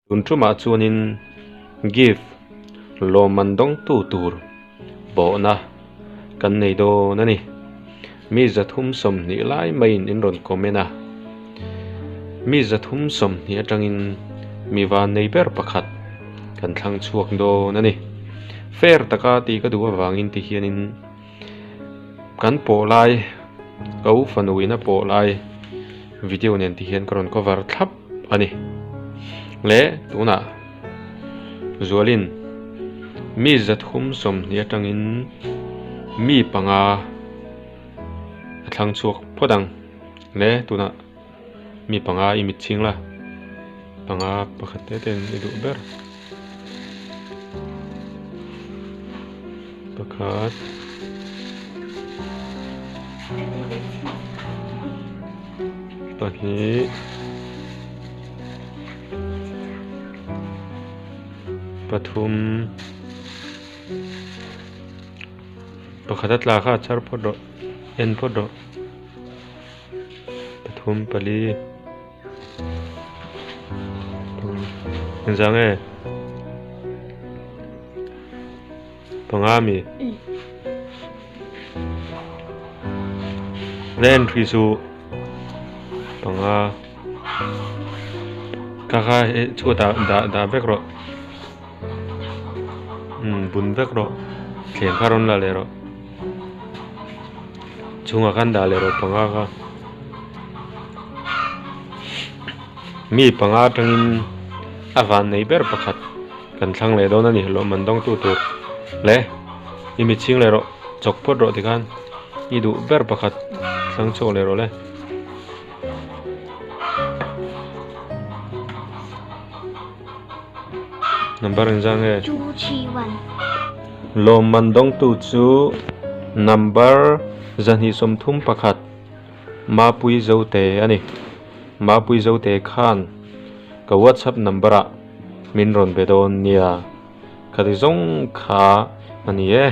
Tun tumah chuanin gift lawmman dawngtu tur bawhna kan nei dawn a ni. Mi 320 lai maiin in rawn comment a, mi 320 atangin mi van nei ber pakhat kan thlang chhuak dawn a ni. Fair taka tih ka duh avangin ti hianin kan pawh lai, ka u fanuin a pawh lai video nen ti hian ka rawn cover thlap a ni. Le tunah Zualin mi 320 atangin mi panga a thlang chhuak phawt ang. Le tunah mi panga i mit chhing la, panga pakhat te te i duh ber. Pakhat. Pahnih. Pathum. Pakhat a tla kha a char phawt rawh en phawt rawh. Pathum pali. Engzah nge? Panga mi? Len hrih chu panga ka kha chhuatah dah dah vek rawh umm bun vek rawh thleng kha rawn la leh rawh chhungah khan dah leh rawh panga kha mi panga atangin a van nei ber pakhat. Kan thlang leh dawn a ni, lawmman dawngtu tur le i mit chhing leh rawh, chawk phawt rawh tikhan i duh ber pakhat thlang chhuak leh rawh le. Number engzah nge? 231. Lawmman dawngtu chu number 231 Mapui Zote a ni. Mapui Zote khan ka WhatsApp number ah min rawn be dawn nia, khati zawng kha a ni e.